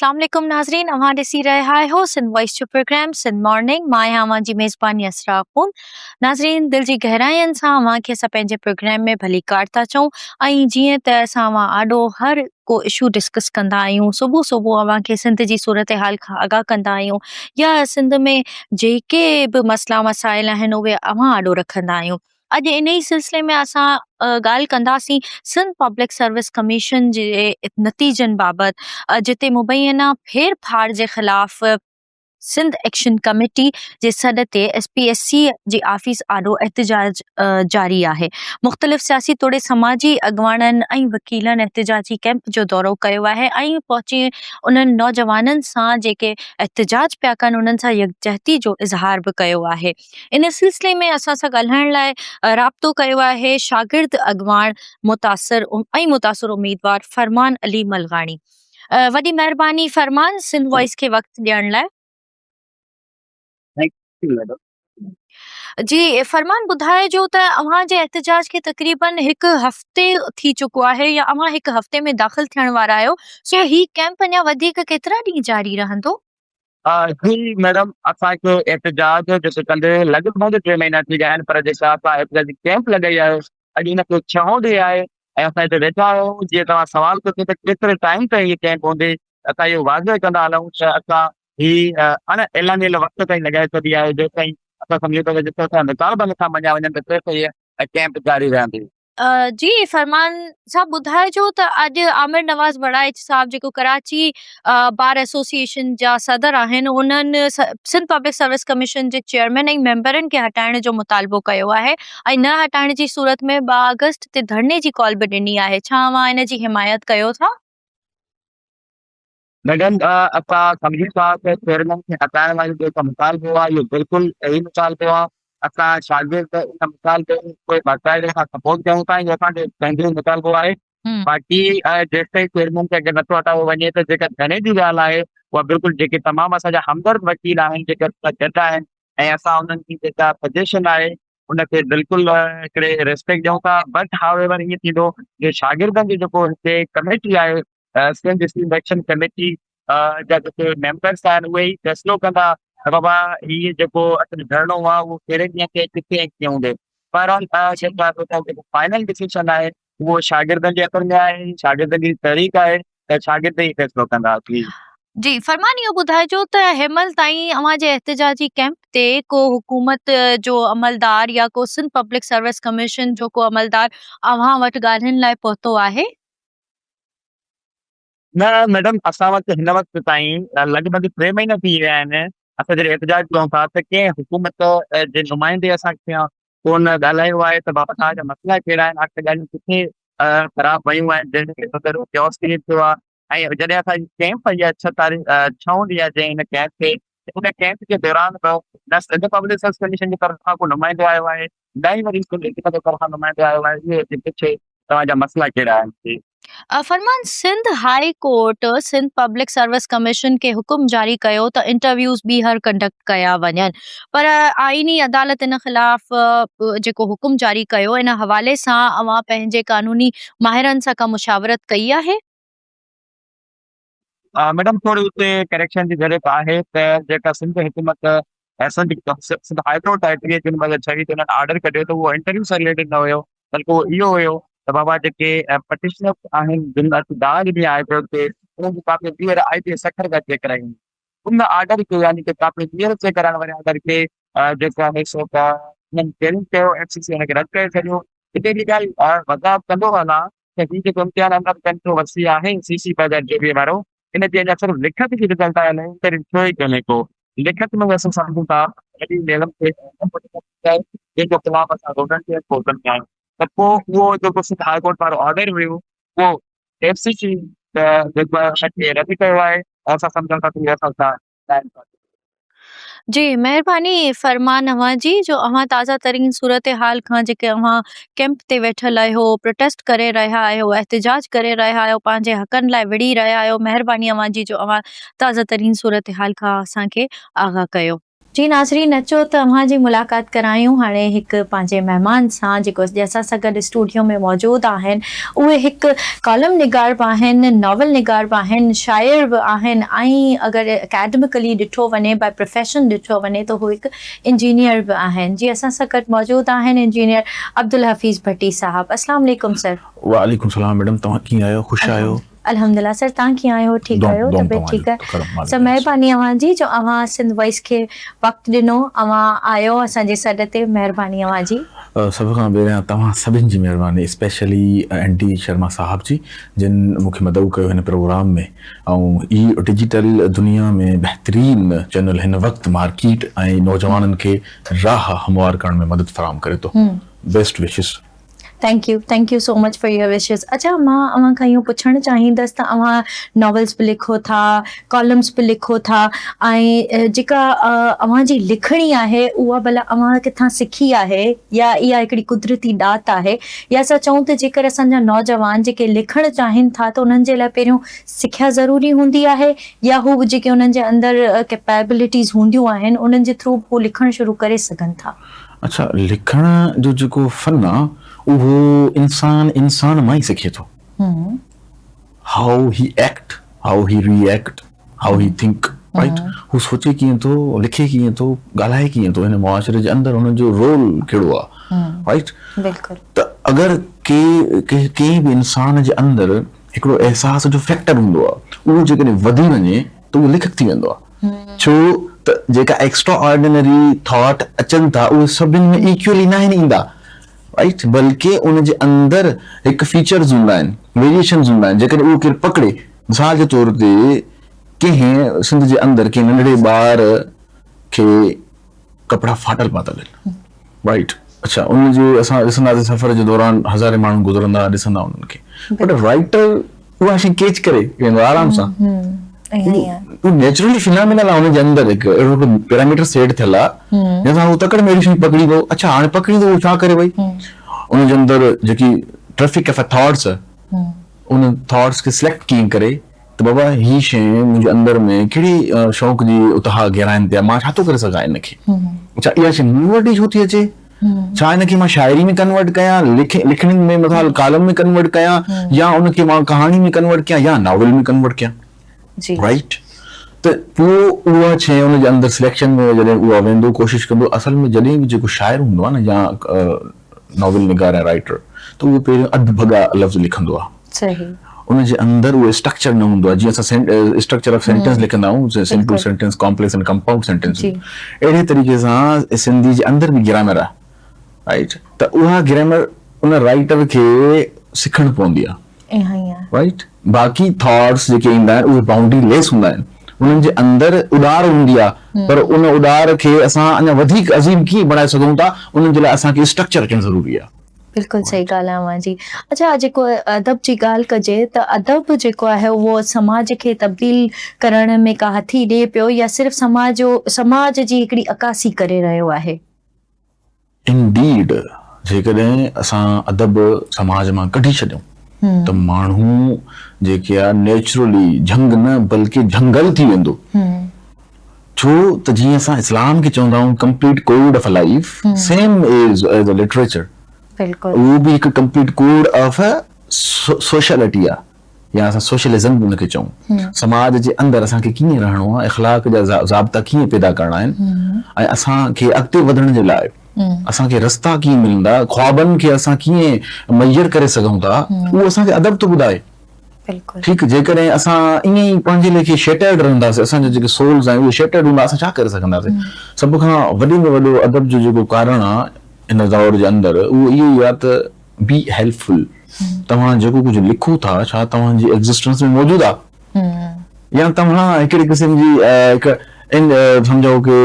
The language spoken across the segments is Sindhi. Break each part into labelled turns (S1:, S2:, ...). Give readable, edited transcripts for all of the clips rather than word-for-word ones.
S1: اسلام عليڪم ناظرين اوهان ڏسي رهيا آهيو سنڌ وائس جو پروگرام سنڌ مارننگ مان آهيان اوهان جي ميزبان يسرا خون ناظرين دل جي گهراين سان اوهان کي اسان پنهنجي پروگرام ۾ ڀليڪار ٿا چئون ۽ جيئن ته اسان اوهان آڏو هر ڪو اشو ڊسڪس ڪندا آهيون صبح صبح اوهان کي سنڌ جي صورتحال کان آگاهه ڪندا آهيون يا سنڌ ۾ جيڪي به مسئلا مسائل آهن اهي اوهان آڏو رکندا آهيون اڄ انهي سلسلي ۾ اسان ڳالهه ڪنداسين سنڌ پبلڪ سروس ڪميشن جي نتيجن بابت جتي مبينا ڦير ڦار جي خلاف سنڌ ايڪشن ڪميٽي جي سڏ تي ايس پي ايس سي جي آفيس آڏو احتجاج جاري آهي مختلف سياسي توڙي سماجي اڳواڻن ۽ وڪيلن احتجاجي ڪئمپ جو دورو ڪيو آهي ۽ پهچي انهن نوجوانن سان جيڪي احتجاج پيا ڪن انهن سان يڪجهتي جو اظهار به ڪيو آهي ان سلسلي ۾ اسان سان ڳالهائڻ لاء رابطو ڪيو آهي شاگرد اڳواڻ متاثر ۽ متاثر اميدوار فرمان علي ملغاڻي وڏي مهرباني فرمان سنڌ وائس کي وقت ڏيڻ لاء. جي فرمان ٻڌائجو ته اوهان جي احتجاج کي تقريبن هڪ هفتي ٿي چڪو آهي يا اوهان هڪ هفتي ۾ داخل ٿيڻ وارا آهيو سو هي ڪيمپ اڃا وڌيڪ ڪيترا ڏينهن جاري رهندو؟
S2: جي ميڊم اسان کي احتجاج جيڪو ڪندي لڳ ڀڳ ٽي مهينا ٿي ويا آهن پر جيڪا اسان احتجاجي ڪيمپ لڳائي آهي اڄ ان کي ڇهون ڏينهن آهي ۽ اسان هتي ويٺا آهيون جيئن توهان سوال ڪيو ته ڪيتري ٽائيم تائين هي ڪيمپ هوندي اسان اهو واضح ڪندا هلون ته اسان هي اڻ اعلانيل وقت تائين لڳائي ڇڏي آهي جيستائين اسان سمجهون ٿا ته جيستائين اسان جا مطالبا نٿا مڃيا وڃن ته تيستائين هي ڪيمپ جاري رهندي.
S1: جي فرمان صاحب ٻڌائجو ته اڄ عامر نواز وڙائچ صاحب جيڪو ڪراچي بار ايسوسيئيشن جا صدر آهن انهن سنڌ پبلڪ سروس ڪميشن جي چيئرمين ۽ ميمبرن کي هٽائڻ جو مطالبو ڪيو آهي ۽ نه هٽائڻ جي صورت ۾ 2 آگسٽ تي ڌرڻي جي ڪال به ڏني آهي ڇا اوهان ان جي حمايت ڪيو ٿا؟
S2: ميڊم اسان سمجهون ٿا ته چيئرمين کي هٽائڻ وارو جيڪو مطالبو آهي اهو بلڪل صحيح مطالبو آهي اسان شاگرد ان مطالبي کي باقاعده سان سپورٽ ڪيون ٿا اهو اسان جو پنهنجو مطالبو آهي باقي جيستائين چيئرمين کي اگر نٿو هٽايو وڃي ته جيڪا ڌرڻي جي ڳالهه آهي اها بلڪل جيڪي تمام اسان جا همدرد وڪيل آهن جيڪي اسان سان گڏ آهن ۽ اسان انهن جي جيڪا سجيشن آهي ان کي بلڪل هڪڙي ريسپيڪٽ ڏيون ٿا بٽ هاء ايور ائين ٿيندو جو شاگردن جي جيڪو هتي ڪميٽي آهي سنڌ اسٽوڊنٽ ايڪشن ڪميٽي جا جيڪي ميمبرس آهن اهي ئي فيصلو ڪندا ته بابا هي جيڪو اصل ڌرڻو آهي اهو ڪهڙي ڏينهن تي ڪٿي ۽ ڪيئن هوندو بهرحال جيڪو فائنل ڊسيشن آهي اهو شاگردن جي هٿن ۾ آهي شاگردن جي تحريڪ آهي ته شاگرد ئي فيصلو ڪندا جي.
S1: جي فرمان اهو ٻڌائجو ته هن مهل تائين اوهان جي احتجاجي ڪئمپ تي ڪو حڪومت جو عملدار يا ڪو سنڌ پبلڪ سروس ڪميشن جو ڪو عملدار اوهان وٽ ڳالهين لاء پهتو آهي؟
S2: نه ميڊم اسان وٽ هن وقت تائين لڳ ڀڳ ٽي مهينا ٿي ويا آهن اسان جڏهن احتجاج ڪيون ٿا ته ڪنهن حڪومت جي نمائندي اسان کي ڪونه ڳالهايو آهي ته بابا توهان جا مسئلا ڪهڙا آهن آخر ڳالهيون ڪٿي خراب ويون آهن جنهن ۾ وڏو ڪيوس ڪريئيٽ ٿيو آهي ۽ جڏهن اسان جي ڪيمپ پئي آهي ڇهه تاريخ ڇهون ڏينهن آهي جنهن هن ڪيمپ کي ان ڪيمپ جي دوران به نه سنڌ پبلڪ سروس ڪميشن جي طرفان ڪو نمائندو آيو آهي نه ئي وري سنڌ حڪومت جي طرفان نمائندو آيو آهي اهو اچي پڇي توهان جا مسئلا ڪهڙا آهن جي.
S1: فرمان Sindh high court Sindh public service commission کي حڪم جاري ڪيو ته انٽرويوز ٻيهر ڪنڊڪٽ ڪيا وڃن پر آئيني عدالت ان خلاف جيڪو حڪم جاري ڪيو ان حوالي سان اوهان پنهنجي قانوني ماهرن سان ڪا مشاورت ڪئي آهي؟
S2: ميڊم ٿوري اتي ڪريڪشن جي ضرورت آهي ته جيڪا سنڌ حڪومت سنڌ سنڌ هاء ڪورٽ آهي 30 جون 2026 تي انهن آرڊر ڪڍيو ته اهو انٽرويو سان رليٽيڊ نه هيو بلڪه اهو اهو هيو ته بابا جيڪي پٽيشنرس آهن جن اچ دانهن ڏني آهي ڪورٽ تي انهن جي ڪاپي ٻيهر آء پي سکر کان چيڪ ڪرائي وڃي ان آرڊر کي يعني ڪي ڪاپي ٻيهر چيڪ ڪرائڻ واري آرڊر کي جيڪو آهي سو انهن چيلنج ڪيو ايف سي سي ان کي رد ڪري ڇڏيو هتي هڪڙي ڳالهه وضاحت ڪندو هلان ته هي جيڪو امتحان اندر ڪنٽرو ورسي آهي سي سي 2024 وارو ان جي اڃا صرف لکت جي رزلٽ آيل آهي انٽرويو ٿيو ئي ڪونهي ڪو لکت ۾ اسان سمجهون ٿا وڏي ليول تي جنهن جو خلاف اسان روڊن تي ڪورٽن ۾ آهيون ته پوء اهو جيڪو سنڌ هاء ڪورٽ وارو آرڊر هيو اهو ايف سي سي جيڪو آهي ان کي رد ڪيو آهي ۽ اسان سمجهون ٿا ته اهو اسان سان
S1: جي مهرباني فرمان اوهان جي جو اوهان تازه ترين صورتحال کان جيڪي اوهان ڪيمپ تي ويٺل آهيو پروٽيسٽ ڪري رهيا آهيو احتجاج ڪري رهيا آهيو پنهنجي حقن لاء وڙهي رهيا آهيو مهرباني اوهان جي جو اوهان تازه ترين صورتحال کان اسان کي آگاهه ڪيو. جي ناظرين اچو ته اوهان جي ملاقات ڪرايون هاڻي هڪ پنهنجي مهمان سان جيڪو اڄ اسان سان گڏ اسٽوڊيو ۾ موجود آهن اهي هڪ ڪالم نگار به آهن ناول نگار به آهن شاعر به آهن ۽ اگر اڪيڊمڪلي ڏٺو وڃي باء پروفيشن ڏٺو وڃي ته هو هڪ انجنيئر به آهن جي اسان سان گڏ موجود آهن انجنيئر عبدالحفيظ ڀٽي صاحب السلام عليڪم سر.
S3: وعليڪم السلام ميڊم توهان ڪيئن آهيو خوش آهيو.
S1: الحمدلله سر توهان ڪيئن آهيو ٺيڪ آهيو طبيعت ٺيڪ آهي سر مهرباني اوهان جي جو اوهان سنڌ وائس کي وقت ڏنو اوهان آيو اسان جي سڏ تي مهرباني اوهان جي.
S3: سڀ کان پهريان توهان سڀن جي مهرباني اسپيشلي اين ڊي شرما صاحب جي جن مون کي مدعو ڪيو هن پروگرام ۾ ۽ هي ڊجيٽل دنيا ۾ بهترين چينل هن وقت مارڪيٽ ۽ نوجوانن کي راهه هموار ڪرڻ ۾ مدد فراهم ڪري ٿو best wishes.
S1: Thank you thank you so much for your wishes اڇا مان اوهان کان اهو پڇڻ چاهيندس ته اوهان ناولز به لکو ٿا ڪالمز به لکو ٿا ۽ جيڪا اوهان جي لکڻي آهي اها ڀلا اوهان ڪٿان سکي آهي يا اها هڪڙي قدرتي ڏات آهي يا اسان چئون ته جيڪر اسان جا نوجوان جيڪي لکڻ چاهين ٿا ته انهن جي لاء پهريون سکيا ضروري هوندي آهي يا هو جيڪي انهن جي اندر ڪيپيبلٽيز هونديون آهن انهن جي ٿرو هو لکڻ شروع ڪري سگهن ٿا.
S3: اڇا لکڻ جو جيڪو فن آ اهو انسان انسان مان ئي سکي ٿو. How he act, how he react, how he think right هو سوچي ڪيئن ٿو، لکي ڪيئن ٿو، ڳالهائي ڪيئن ٿو، هن معاشري جي اندر هن جو رول ڪهڙو آ رائيٽ ته اگر ڪي ڪنهن به انسان جي اندر هڪڙو احساس جو فيڪٽر هوندو آ اهو جيڪڏهن وڌي وڃي ته اهو ليکڪ ٿي ويندو آ. ڇو ته جيڪا ايڪسٽرا آرڊينري ٿاٽ اچن ٿا اهي سڀن ۾ ايڪيولي ناهن ايندا رائيٽ بلڪه ان جي اندر هڪ فيچرز هوندا آهن ويريئيشنز هوندا آهن جيڪڏهن اهو ڪير پڪڙي مثال جي طور تي ڪنهن سنڌ جي اندر ڪنهن ننڍڙي ٻار کي ڪپڙا ڦاٽل پاتل آهن رائيٽ اڇا ان جي اسان ڏسنداسين سفر جي دوران هزارين ماڻهو گذرندا ڏسندا انهن کي بٽ رائيٽر اها شي ڪيچ ڪري ويندو آرام سان اهو نيچرلي فنامينل آهي ان جي اندر هڪ اهڙو هڪ پيراميٽر سيٽ ٿيل آهي جنهن سان هو تڪڙ ۾ اهڙي شي پڪڙي ٿو اڇا هاڻي پڪڙيندو اهو ڇا ڪري ڀئي ان جي اندر جيڪي traffic of thoughts in thoughts کي سليڪٽ ڪيئن ڪري ته بابا هي شيء منهنجي اندر ۾ ڪهڙي شوق جي اتها گهرائين تي آهي، مان ڇا ٿو ڪري سگهان ان کي؟ اڇا اها شيء مون وٽ ئي ڇو ٿي اچي؟ ڇا ان کي مان شاعري ۾ ڪنورٽ ڪيان، لکڻين ۾ مثال ڪالم ۾ ڪنورٽ ڪيان يا ان کي مان ڪهاڻي ۾ ڪنورٽ ڪيان يا ناول ۾ ڪنورٽ ڪيان؟ رائيٽ ته پوء اها شيء ان جي اندر سليڪشن ۾ جڏهن اها ويندو ڪوشش ڪندو اصل ۾ جڏهن به جيڪو شاعر هوندو آهي نه يا ناول نگار يا رائيٽر ته اهو پهريون اڌ ڀڳا لفظ لکندو آهي. ان جي اندر اهو اسٽرڪچر نه هوندو آهي جيئن اسان اسٽرڪچر آف سينٽينس لکندا آهيون simple sentence complex and compound sentence اهڙي طريقي سان سنڌي جي اندر به گرامر آهي رائيٽ ته اها گرامر ان رائيٽر کي سکڻ پوندي آهي رائيٽ باقي ٿاٽس جيڪي ايندا آهن اهي بائونڊري ليس هوندا آهن انهن جي اندر اڏار هوندي آهي پر ان اڏار کي اسان اڃا وڌيڪ عظيم ڪيئن بڻائي سگهون ٿا انهن جي لاء اسان کي اسٽرڪچر اچڻ ضروري آهي.
S1: بلڪل صحيح ڳالهه آهي اوهان جي. اڇا جيڪو ادب جي ڳالهه ڪجي ته ادب جيڪو آهي اهو سماج کي تبديل ڪرڻ ۾ ڪا هٿي ڏئي پيو يا صرف سماج جو سماج جي هڪڙي عڪاسي ڪري رهيو آهي؟
S3: انڊيڊ جيڪڏهن اسان ادب سماج مان ڪڍي ڇڏيون ته ماڻهو جيڪي آهي نيچرلي جهنگ نه بلڪه جهنگل ٿي ويندو. ڇو ته جيئن اسان اسلام کي چوندا آهيون complete code of life same as as a literature اهو به هڪ ڪمپليٽ ڪوڊ آف سوشلٽي آهي يا اسان سوشلزم به ان کي چئون سماج جي اندر اسان کي ڪيئن رهڻو آهي اخلاق جا ضابطا ڪيئن پيدا ڪرڻا آهن ۽ اسان کي اڳتي وڌڻ جي لاء اسان کي رستا ڪيئن ملندا خوابن کي اسان ڪيئن ميئر ڪري سگهون ٿا اهو اسان کي ادب ٿو ٻڌائي ٺيڪ جيڪڏهن اسان ائين ئي پنهنجي ليکي شيٽرڊ رهنداسين اسان جا جيڪي سولز آهن اهي شيٽرڊ هوندا اسان ڇا ڪري سگهنداسين سڀ کان وڏي ۾ وڏو ادب جو جيڪو ڪارڻ آهي هن دور جي اندر اهو اهو ئي آهي ته بي هيلپ فل توهان جيڪو ڪجهه لکو ٿا ڇا توهان جي ايگزسٽنس ۾ موجود آهي يا توهان هڪڙي قسم جي هڪ سمجهو ڪي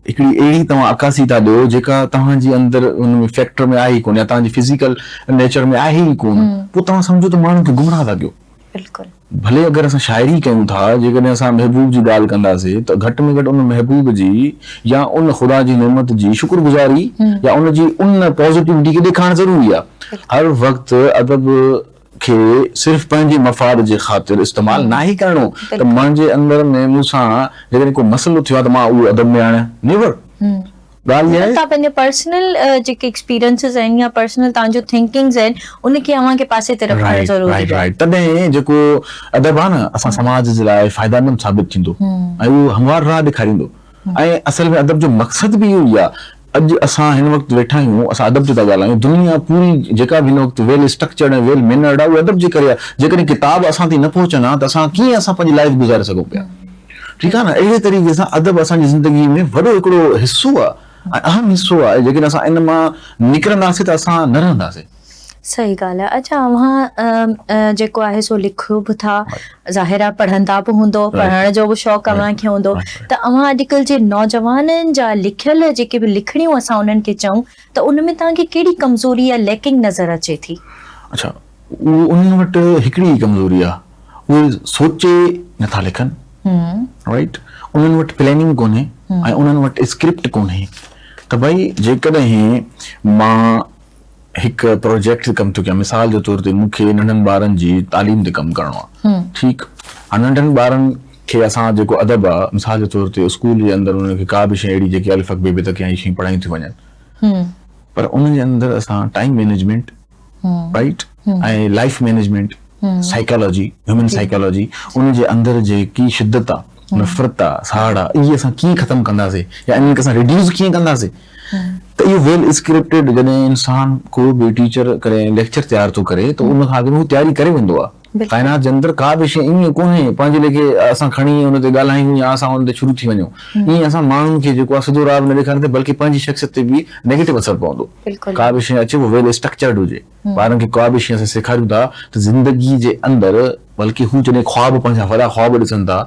S3: هڪڙي اهڙي توهان عڪاسي ٿا ڏيو جيڪا توهان جي اندر ان ۾ فيڪٽر ۾ آهي ئي ڪونه يا توهان جي فزيڪل نيچر ۾ آهي ئي ڪونه پوء توهان سمجهو ته ماڻهن کي گمراهه ٿا ڪيو. بلڪل. ڀلي اگر اسان شاعري ڪيون ٿا جيڪڏهن اسان محبوب جي ڳالهه ڪنداسي ته گهٽ ۾ گهٽ ان محبوب جي يا ان خدا جي نعمت جي شڪر گذاري يا ان جي ان پازيٽيوٽي کي ڏيکارڻ ضروري آهي. هر وقت ادب کي صرف پنهنجي مفاد جي خاطر استعمال ناهي ڪرڻو ته منهنجي اندر ۾ مون سان جيڪڏهن ڪو مسئلو ٿيو آهي ته مان اهو ادب ۾ آڻيان نيور ڳالهه اها آهي.
S1: توهان پنهنجا پرسنل جيڪي ايڪسپيرينسز آهن يا پرسنل توهان جون ٿنڪنگز آهن ان کي اوهان کي پاسي تي رکڻ
S3: رائيٽ
S1: ضروري
S3: رائيٽ
S1: آهي.
S3: رائيٽ تڏهن جيڪو ادب آهي نه اسان سماج جي لاء فائديمند ثابت ٿيندو ۽ اهو هموار راهه ڏيکاريندو ۽ اصل ۾ ادب جو مقصد به اهو ئي آهي اڄ اسان هن وقت ويٺا آهيون اسان ادب تي ٿا ڳالهايون دنيا پوري جيڪا به هن وقت ويل اسٽرڪچرڊ ۽ ويل مينرڊ آهي اهو ادب جي ڪري آهي جيڪڏهن ڪتاب اسان تائين نه پهچن ها ته اسان ڪيئن اسان پنهنجي لائف گذاري سگهون پيا ٺيڪ آهي نه اهڙي طريقي سان ادب اسان جي زندگي ۾ وڏو هڪڙو حصو آهي ۽ اهم حصو آهي جيڪڏهن اسان ان مان نڪرنداسين ته اسان نه رهنداسين.
S1: صحيح ڳالهه آهي اڇا اوهان جيڪو آهي سو لکيو به ٿا ظاهر آهي پڙهندا به هوندو پڙهڻ جو به شوق اوهان کي هوندو ته اوهان اڄڪلهه جي نوجوانن جا لکيل جيڪي به لکڻيون اسان انهن کي چئون ته ان ۾ توهان کي ڪهڙي ڪمزوري يا ليڪنگ نظر اچي ٿي؟
S3: اڇا اهو انهن وٽ هڪڙي ئي ڪمزوري آهي اهي سوچي نٿا لکن رائيٽ انهن وٽ پلاننگ ڪونهي ۽ انهن وٽ اسڪرپٽ ڪونهي ته ڀائي جيڪڏهن مان هڪ پروجيڪٽ تي ڪم ٿو ڪيان مثال جي طور تي مون کي ننڍن ٻارن جي تعليم تي ڪم ڪرڻو آهي ٺيڪ ها ننڍن ٻارن کي اسان جيڪو ادب آهي مثال جي طور تي اسڪول جي اندر انهن کي ڪا به شيء اهڙي جيڪي الف ب ب تڪ يا اهي شيون پڙهايون ٿيون وڃن پر ان جي اندر اسان time management right ۽ life management psychology human psychology ان جي اندر جيڪي شدت آ نفرت آ ساڙ آ اهي اسان ڪيئن ختم ڪنداسين يا انهن کي اسان ريڊيوس ڪيئن ڪنداسين ته اهو ويل اسڪرپٽيڊ جڏهن انسان ڪو به ٽيچر ڪڏهن ليڪچر تيار ٿو ڪري ته ان کان اڳ ۾ هو تياري ڪري ويندو آ ڪائنات جي اندر ڪا به شيء ائين ڪونهي پنهنجي ليکي اسان کڻي ان تي ڳالهايون يا اسان ان تي شروع ٿي وڃون ائين اسان ماڻهن کي جيڪو آ سڌو راهه به نه ڏيکاريندي بلڪه پنهنجي شخصيت تي به نيگيٽو اثر پوندو ڪا به شيء اچي اهو ويل اسٽرڪچرڊ هجي ٻارن کي ڪا به شيء اسان سيکاريون ٿا ته زندگي جي اندر بلڪه هو جڏهن خواب پنهنجا وڏا خواب ڏسن ٿا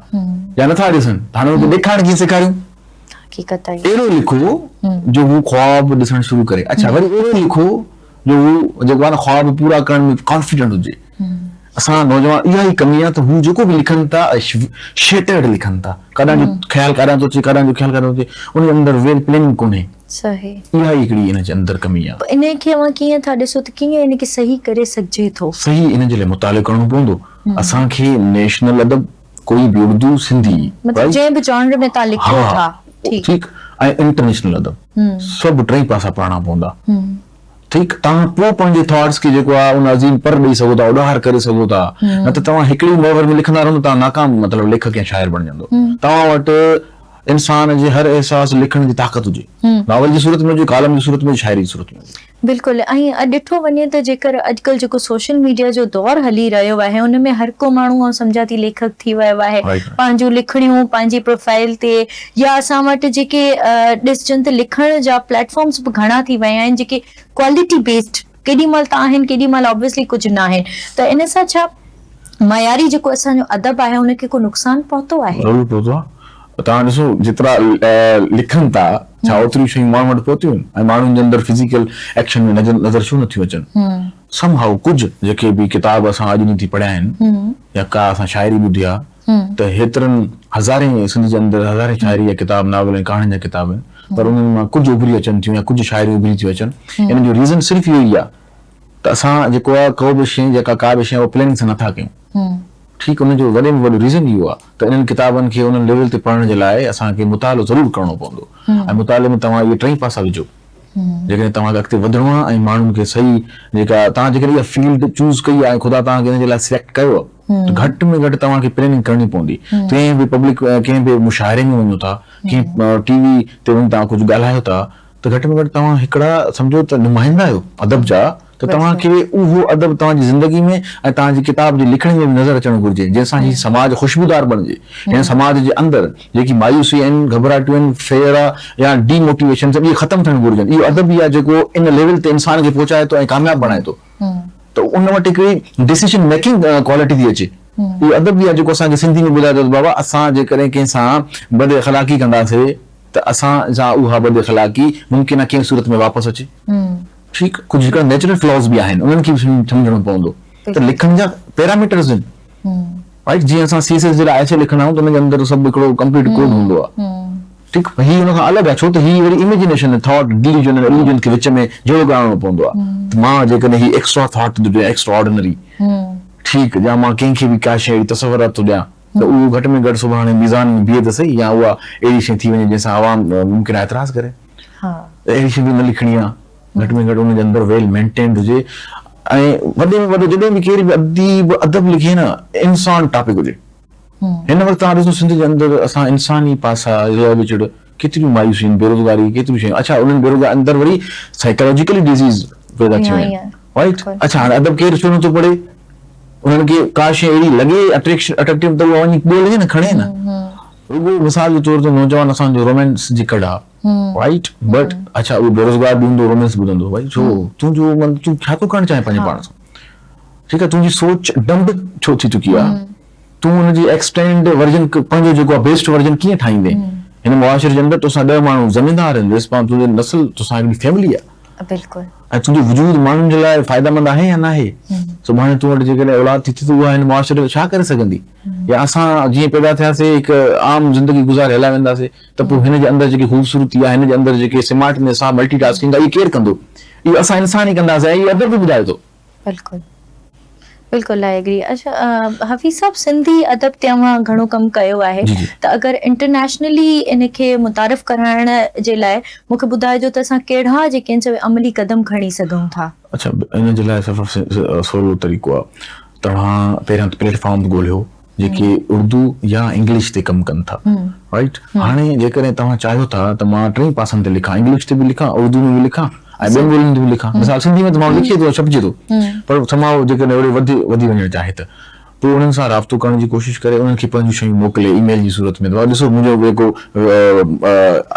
S3: يا نٿا ڏسن ته هاڻي ان کي ڏيکارڻ ڪيئن سيکاريون؟
S1: حقيقت آهي.
S3: اهڙو لکو جو هو خواب ڏسڻ شروع ڪري. اڇا وري اهڙو لکو جو هو جيڪو آهي نه خواب پورا ڪرڻ ۾ ڪانفيڊنٽ هجي. اسان نوجوان اها ئي ڪمي آهي ته هو جيڪو به لکن ٿا شيٽرڊ لکن ٿا. ڪاڏانهن جو خيال ڪاڏانهن ٿو اچي ڪاڏانهن جو خيال ڪاڏانهن ٿو اچي ان جي اندر ويل پلاننگ ڪونهي.
S1: صحيح.
S3: اها ئي هڪڙي ان جي اندر ڪمي آ.
S1: پوء انهيء کي اوهان ڪيئن ٿا ڏسو ته ڪيئن ان کي صحيح ڪري سگهجي ٿو؟
S3: صحيح ان جي لاء مطالعو ڪرڻو پوندو. اسان کي نيشنل ادب ڪوئي به اردو، سنڌي،
S1: مطلب جنهن به جانر ۾ توهان لکيو ٿا.
S3: ٺيڪ. ٺيڪ ۽ انٽرنيشنل ادب سڀ ٽئي پاسا پڙهڻا پوندا. ٺيڪ توهان پوء پنهنجي ٿاٽس کي جيڪو آ ان عظيم پر ڏئي سگهو ٿا اڏار ڪري سگهو ٿا نه ته توهان هڪڙي محور ۾ لکندا رهندو توهان ناڪام مطلب ليکڪ يا شاعر بڻجندو. توهان وٽ انسان جي هر احساس لکڻ جي طاقت هجي. ناول جي صورت ۾ هجي، ڪالم جي صورت ۾ هجي، شاعري جي صورت ۾ هجي.
S1: بلڪل ۽ ڏٺو وڃي ته جيڪر اڄڪلهه جيڪو سوشل ميڊيا جو دور هلي رهيو آهي ان ۾ هر ڪو ماڻهو آئون سمجهان ٿي ليکڪ ٿي ويو آهي پنهنجون لکڻيون پنهنجي پروفائيل تي يا اسان وٽ جيڪي ڏسجن ته لکڻ جا پليٽ فارمز به گهڻا ٿي ويا آهن جيڪي ڪوالٽي بيسڊ ڪيڏي مهل ته آهن ڪيڏي مهل آبويسلي ڪجهه ناهن ته ان سان ڇا معياري جيڪو اسان جو ادب آهي ان کي ڪو نقصان پهتو آهي؟
S3: ضرور پهتو آهي. توهان ڏسو جيترا لکن ٿا ڇا اوتريون شيون ماڻهن وٽ پهتيون آهن ۽ ماڻهن جي اندر فزيڪل ايڪشن ۾ نظر ڇو نٿيون اچن؟ سم هائو ڪجهه جيڪي به ڪتاب اسان اڄ ڏينهن ٿي پڙهيا آهن يا ڪا اسان شاعري ٻڌي آهي ته هيترن هزارين سنڌ جي اندر هزارين شاعري جا ڪتاب ناول ۽ ڪهاڻين جا ڪتاب آهن پر انهن مان ڪجهه اڀري اچن ٿيون يا ڪجهه شاعريون اڀري ٿيون اچن ان جو ريزن صرف اهو ئي آهي ته اسان جيڪو آهي ڪو به شيء جيڪا ڪا به شيء اها پلاننگ سان نٿا ڪيون ٺيڪ ان جو وڏي ۾ وڏو ريزن اهو آهي ته انهن ڪتابن کي انهن ليول تي پڙهڻ جي لاء اسان کي مطالعو ضرور ڪرڻو پوندو ۽ مطالعي ۾ توهان اهي ٽئي پاسا وجهو جيڪڏهن توهان کي اڳتي وڌڻو آهي ۽ ماڻهن کي صحيح جيڪا توهان جيڪڏهن اها فيلڊ چوز ڪئي آهي ۽ خدا توهان کي ان جي لاء سليڪٽ ڪيو آهي ته گهٽ ۾ گهٽ توهان کي پلاننگ ڪرڻي پوندي ڪنهن به پبلڪ ڪنهن به مشاعري ۾ وڃو ٿا ڪنهن ٽي وي تي وڃي توهان ڪجهه ڳالهايو ٿا ته گهٽ ۾ گهٽ توهان هڪڙا سمجهو ته نمائندا آهيو ادب جا ته توهان کي اهو ادب توهان جي زندگي ۾ ۽ توهان جي ڪتاب جي لکڻي ۾ به نظر اچڻ گهرجي جنهن سان هي سماج خوشبودار بڻجي هن سماج جي اندر جيڪي مايوسي آهن گهٻراهٽيون آهن فيئر آهي يا ڊي موٽيويشن اهي ختم ٿيڻ گهرجن اهو ادب ئي آهي جيڪو ان ليول تي انسان کي پهچائي ٿو ۽ ڪامياب بڻائي ٿو ته ان وٽ هڪڙي ڊسيشن ميڪنگ ڪوالٽي ٿي اچي اهو ادب ئي آهي جيڪو اسان کي سنڌي ۾ ٻڌائي ٿو ته بابا اسان جيڪڏهن ڪنهن سان بد اخلاقي ڪنداسي ته اسان سان اها بد اخلاقي ممڪن آهي ڪنهن صورت ۾ واپس اچي. ٺيڪ ڪجهه هڪڙا نيچرل فلاز به آهن انهن کي به سمجهڻو پوندو ته لکڻ جا پيراميٽرز آهن رائيٽ جيئن اسان سي ايس ايس جي لاء ايسي لکندا آهيون ته ان جي اندر سڀ هڪڙو ڪمپليٽ ڪوڊ هوندو آهي. ٺيڪ هي ان کان الڳ آهي ڇو ته هي وري اميجنيشن ٿاٽ ڊيليوجن ۽ اليوجن کي وچ ۾ جهيڙو ڪرائڻو پوندو آهي ته مان جيڪڏهن هي ايڪسٽرا ٿاٽ ٿو ڏيان ايڪسٽرا آرڊنري ٺيڪ يا مان ڪنهن کي به ڪا شيء اهڙي تصورات ٿو ڏيان ته اهو گهٽ ۾ گهٽ سڀاڻي ميزان ۾ بيهي ته سهي يا اها اهڙي شيء ٿي وڃي جنهن سان عوام ممڪن آهي اعتراض ڪري ته اهڙي شيء به نه لکڻي آهي گهٽ ۾ گهٽ ان جي اندر ويل مينٽينڊ هجي ۽ وڏي ۾ وڏو جڏهن به ڪير به اديب ادب لکي نه انسان ٽاپڪ هجي هن وقت توهان ڏسو سنڌ جي اندر اسان انساني پاسا ريا وچڙ ڪيتريون مايوسيون آهن بيروزگاري ڪيتريون شيون اڇا انهن بيروزگار اندر وري سائيڪالاجيڪلي ڊزيز پيدا ٿيون آهن رائيٽ اڇا هاڻي ادب ڪير ڇو نٿو پڙهي انهن کي ڪا شيء اهڙي لڳي اٽريڪشن اٽريڪٽو ته اها وڃي ڳولي نه کڻي نه رڳو مثال جي طور تي نوجوان اسان جو رومانس جي ڪڍ آ رائيٽ بٽ اڇا اهو بيروزگار به هوندو رومانس ٻڌندو ڀائي ڇو تنهنجو من تون ڇا ٿو ڪرڻ چاهين پنهنجي پاڻ سان ٺيڪ آ تنهنجي سوچ ڊمب ڇو ٿي چڪي آ تون ان جي ايڪسٽينڊ ورجن پنهنجو جيڪو آ بيسٽ ورجن ڪيئن ٺاهيندين هن معاشري جي اندر توسان ڏهه ماڻهو زميندار آهن ريسپانس تنهنجي نسل توسان هڪڙي فيملي آ
S1: بلڪل
S3: ۽ تنهنجو وجود ماڻهن جي لاء فائديمند آهي يا ناهي سڀاڻي تون وٽ جيڪڏهن اولاد ٿي ٿي ته اها هن معاشري ۾ ڇا ڪري سگهندي يا اسان جيئن پيدا ٿياسي هڪ عام زندگي گذاري هليا وينداسي ته پوء هن جي اندر جيڪي خوبصورتي آهي هن جي اندر جيڪي سمارٽنيس آهي ملٽي ٽاسڪنگ آهي اهي ڪير ڪندو اهو اسان انسان ئي ڪنداسي ۽ اهو ادب به ٻڌائي ٿو.
S1: بلڪل بلڪل I agree اڇا حفيظ صاحب سنڌي ادب تي اوهان گهڻو ڪم ڪيو آهي ته اگر انٽرنيشنلي ان کي متعارف ڪرائڻ جي لاء مون کي ٻڌائجو ته اسان ڪهڙا جيڪي آهن سو عملي قدم کڻي سگهون ٿا.
S3: اڇا ان جي لاء سڀ سولو طريقو آهي توهان پهريان ته پليٽ فارمز ڳولهيو جيڪي اردو يا انگلش تي ڪم ڪن ٿا رائيٽ هاڻي جيڪڏهن توهان چاهيو ٿا ته مان ٽنهي پاسن تي لکان انگلش تي به لکان اردو ۾ به لکان ۽ ٻين ٻولين تي به لکان مثال سنڌي ۾ ته ماڻهو لکي ٿو ڇپجي ٿو پر سماء جيڪڏهن اهڙي وڌي وڌي وڃڻ چاهي ته پوء انهن سان رابطو ڪرڻ جي ڪوشش ڪري انهن کي پنهنجون شيون موڪلي اي ميل جي صورت ۾ ته ڏسو منهنجو جيڪو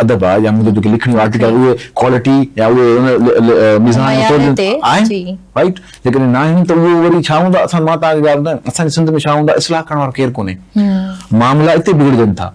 S3: ادب آهي يا منهنجو جيڪي لکڻيون آرٽيڪل اهي ڪوالٽي يا اهي ان ميزان تي آهن رائيٽ جيڪڏهن ناهن ته اهو وري ڇا هوندو آهي اسان مان توهان کي ڳالهه ٻڌايان اسان جي سنڌ ۾ ڇا هوندو آهي اصلاح ڪرڻ وارو ڪير ڪونهي معاملا اتي بگڙجن ٿا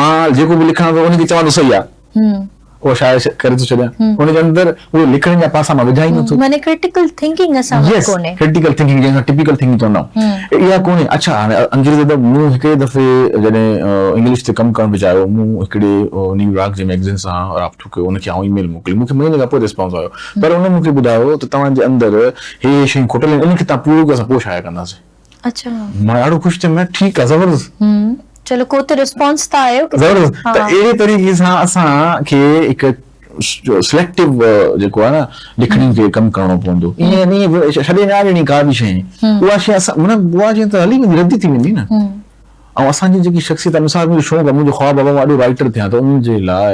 S3: مان جيڪو به لکان ٿو ان کي چوان ٿو صحيح آهي اهو شايع ڪري ٿو ڇڏيان ان جي اندر اهي لکڻين جا پاسا مان وجهان ئي نٿو
S1: معني ڪرٽيڪل ٿنڪنگ اسان وٽ ڪونهي
S3: ڪرٽيڪل ٿنڪنگ جنهن کي ٽپيڪل ٿنڪنگ چوندا آهيون اها ڪونهي اڇا هاڻي انگريزي ادب مون هڪڙي دفعي جڏهن انگلش تي ڪم ڪرڻ پئي چاهيو مون هڪڙي نيويارڪ جي ميگزين سان رابطو ڪيو ان کي آئون اي ميل موڪلي مون کي مهيني کان پوء ريسپانس آيو پر ان مون کي ٻڌايو ته توهان جي اندر هي هي شيون کٽل آهن ان کي توهان پورو ڪيو اسان پوء شايع ڪنداسين.
S1: اڇا.
S3: مان ڏاڍو خوش ٿيم مان ٺيڪ آهي زبردست.
S1: چلو ڪو ته ريسپانس ته آيو.
S3: زبردست ته اهڙي طريقي سان اسان کي هڪ سليڪٽو جيڪو آهي نه لکڻين کي ڪم ڪرڻو پوندو ائين نه ڇڏي نه ڏيڻي ڪا به شيء اها شيء اسان معنيٰ اها شيء ته هلي ويندي ردي ٿي ويندي نه. ۽ اسان جي جيڪي شخصيت آهي مثال منهنجو شوق آهي منهنجو خواب آهي مان وڏو رائيٽر ٿيان ته ان جي لاء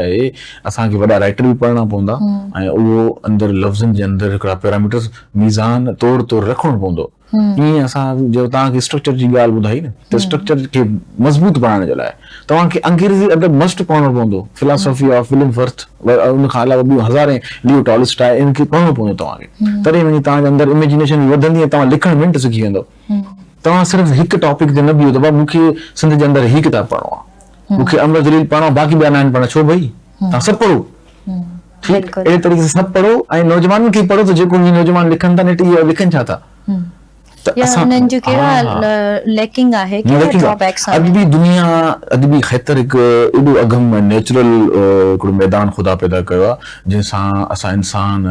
S3: اسان کي وڏا رائيٽر به پڙهڻا پوندا ۽ اهو اندر لفظن جي اندر هڪڙا پيراميٽرز ميزان تور تور رکڻو پوندو ائين اسان جو توهان کي اسٽرڪچر جي ڳالهه ٻڌائي نه ته اسٽرڪچر کي مضبوط بڻائڻ جي لاء توهان کي انگريزي ادب مسٽ پڙهڻو پوندو فلاسافي آف وليم فرٿ ان کان علاوه ٻيون هزارين ليو ٽالسٽاء ان کي پڙهڻو پوندو توهان کي تڏهن وڃي توهان جي اندر اميجنيشن وڌندي ۽ توهان لکڻ منٽ سکي ويندو توهان صرف هڪ ٽاپڪ تي نه بيهو ته بابا مون کي سنڌ جي اندر هي ڪتاب پڙهڻو آهي مون کي امر جليل پڙهڻو آهي باقي ٻيا ناهن پڙهڻا ڇو ڀئي توهان سڀ پڙهو ٺيڪ اهڙي طريقي سان سڀ پڙهو ۽ نوجوانن کي پڙهو ته جيڪو هي نوجوان لکن ٿا نيٺ اهي لکن ڇا ٿا
S1: ته اسان انهن جو ڪهڙا ليڪنگ آهي ڪهڙا ڊرابيڪس
S3: آهن ادبي دنيا ادبي خيتر هڪ ايڏو اگهم ۽ نيچرل هڪڙو ميدان خدا پيدا ڪيو آهي جنهن سان اسان انسان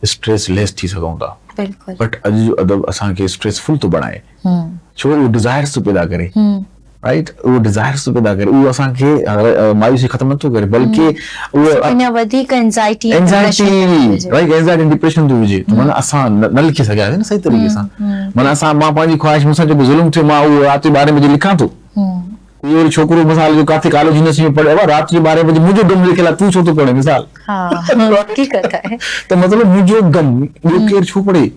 S3: اسٽريس ليس ٿي سگهون ٿا
S1: بلڪل
S3: بٽ اڄ جو ادب اسان کي اسٽريس فل ٿو بڻائي ڇو اهو ڊزائرس ٿو پيدا ڪري رائٽ اهو ڊزائرس ٿو پيدا ڪري اهو اسان کي مايوسي ختم نٿو ڪري بلڪه
S1: اهو اڃا وڌيڪ anxiety
S3: anxiety right anxiety depression ٿو وجهي ته معنيٰ اسان نه لکي سگهياسين نه صحيح طريقي سان معنيٰ اسان مان پنهنجي خواهش مون سان جيڪو ظلم ٿيو مان اهو رات جو ٻارهين بجي لکان ٿو ڪوئي وري ڇوڪرو مثال جو ڪاٿي ڪاليج يونيورسٽي ۾ پڙهي ابا رات جو ٻارهين بجي منهنجو غم لکيل آهي تون ڇو ٿو پڙهين مثال
S1: ها حقيقت آهي
S3: ته مطلب منهنجو غم ٻيو ڪير ڇو پڙهي